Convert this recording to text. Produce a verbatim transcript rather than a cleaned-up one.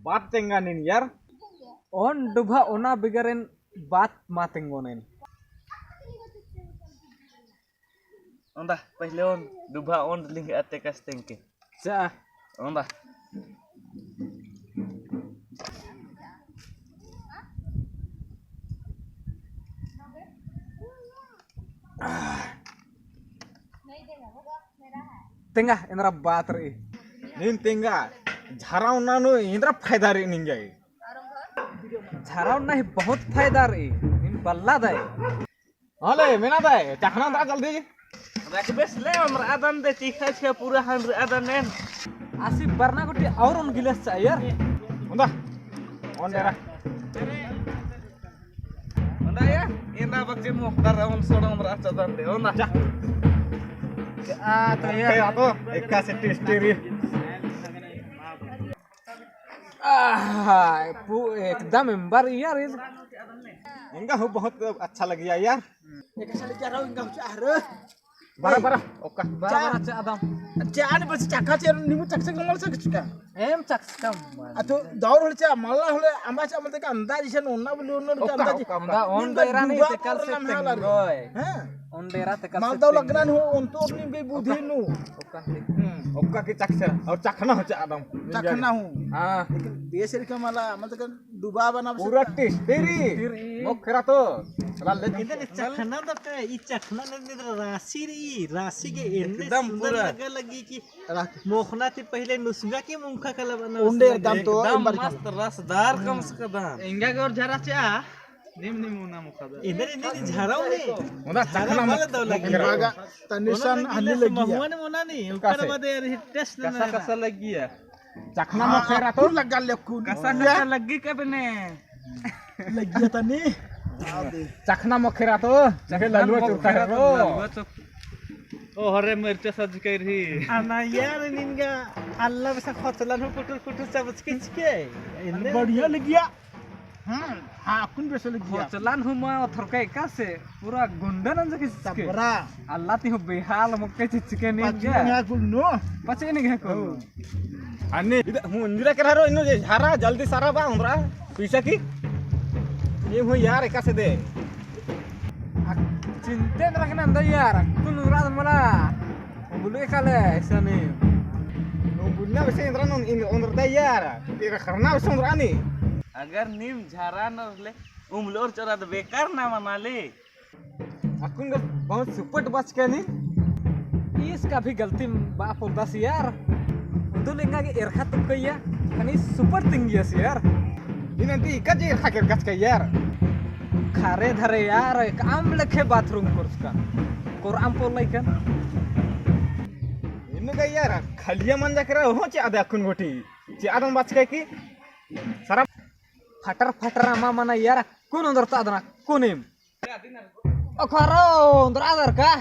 बात तेंगा नीन यार। ओन डुभा ओना बिगरेन बात मा तेंगोन एन। ओन्दा, पहिले ओन डुभा ओन लिंग अते कस तेंगके। चा। ओन्दा। तेंगा, एन्दरा बात रई। नीन तेंगा, झरा ओन्ना नू एन्दरा फायदा रई निंगा। झरा ओन्ना ही बहुत फायदा रई। नीन बल्ला दय। हाँ ले, मेना दय, चखना दा जल्दी। रखबेस ले, हमरा अदन दे, चीखा छे पूरा हन रे अदन नेन। आसी बरना गुट्ठी और ओन गिलास चा यार। ओन्दा, ओन डेरा। ओन्दा या, एन्दा बच्चे मोखदर ओन सोड़ा हमरा चा अदन दे, ओन्दा। चा। आ तो यार। आ तो, एकासे tasty रई। आहा, पु-, एकदम एम्बर यार, इस एंगा हूँ बहुत अच्छा लगिया यार। एक अच्छा लगिया रहो, एंगा हूँ चाह रहो। बरा, बरा, ओक्का। बरा, बरा, चा अदम। चा ने बस चखा चे, नीम चख चख मल चख चुका। एम चख चख। आ तो दौर होले चा, मल्ला होले, अम्बा चा, मतलब का अंदाज इसे ओन्ना बोली, ओन्ना का ओक्का, अंदाज। ओक्का, ओक्का। ओन्दा ओन डेरा नहीं, तेकल से तेंगोय। हाँ। ओन डेरा तेकल से तेंगोय। मालदा लगना हो, ओन तो अपनी भी बुद्धि नू। ओक्का। हम्म। ओक्का की चख से, और चखना हो चा अदम। चखना हूँ। हाँ। लेकिन देश रे का मला, मतलब का डुबा बना पूरा tasty रई। Tasty रई। मोखेरा तो। चला ले। इधर चखना तो का, ई चखना ने, ने रासी रई, रासी के एन्ने एकदम सुंदर पूरा लगा लगी कि मोखना ती पहिले नुस्खा के मुंखा कला बना ओन डेरा दम तो एकदम एक बार मस्त रसदार कम से कम। एंगा के और झरा चा। नीम, नीम ओना मोखदर। इधर, इधर झरा ओन्ने। ओना झरा चखना वाला मत दव लगी। लगा, तनिसन ओना हन्नी लगी। महुआ ने ओना नहीं, ओकर बाद यार, ही taste कसा, ना कसा लगी है? चखना मोखेरा तो? लगा ले कुन। कसा, कसा लगी कब ने? लगी है तनी। चखना मोखेरा तो? चखे ललुआ चोखा है रो। ललुआ चोख-, ओ हरे मिर्चा सज कर ही। अना यार, निंगा अल्ला बेसा खोचलन हो कुटुर कुटुर चबचके चिके। बढ़िया लगिया। हाँ, हाँ, अक्कुन बेसे लगिया। खोचलन हूँ मैं ओथरके एकासे, पूरा गुंडा नंजके चिचके। तबरा। अल्ला ती हूँ बेहाल मोके चिचके नीन गे। पचने नहीं कुल नो। पचने नहीं कुल नो। अन्ने, इद-, हूँ इंदिरा केरा रो, इन्नु जे झारा, जल्दी सारा बा, उमरा, पीछा की। ये हूँ यार, एकासे दे। आ, चिंते न रखना अंदर यार, अक्कुन उमरा मला। उम्बुलु एकाले, ऐसा नहीं। उम्बुलना वैसे इंद्रा नन, इन-, उन्द्रता यार। तेरा करना वैसे उन्द्रा नहीं। अगर नीम झारा न रहले, उम्बुलु और चोरा तो बेकार ना मना ले। अक्कुन ग बहुत सुपट बचके नी। ईस का भी गलती बा पोलदस यार। उन्दुल एंगा गे एरखा तुक्कैया, खनी सुपट तिंगियस यार। इन अन्ती इका जे एरखा केरकचका यार। खरे धरे यार, एक आम लेखे bathroom कोरचका। कोरआम पोल्ला इकन। इन्नु गा यार, खलिया मंजा केरा हो चिअदय अक्कुन गूटी। चिअदन बचके की सारा फटर फटर अमा मना यार, अक्कुन उन्द्रता अदन अक्कुन एम। ओ खरो, उन्द्रा दर का?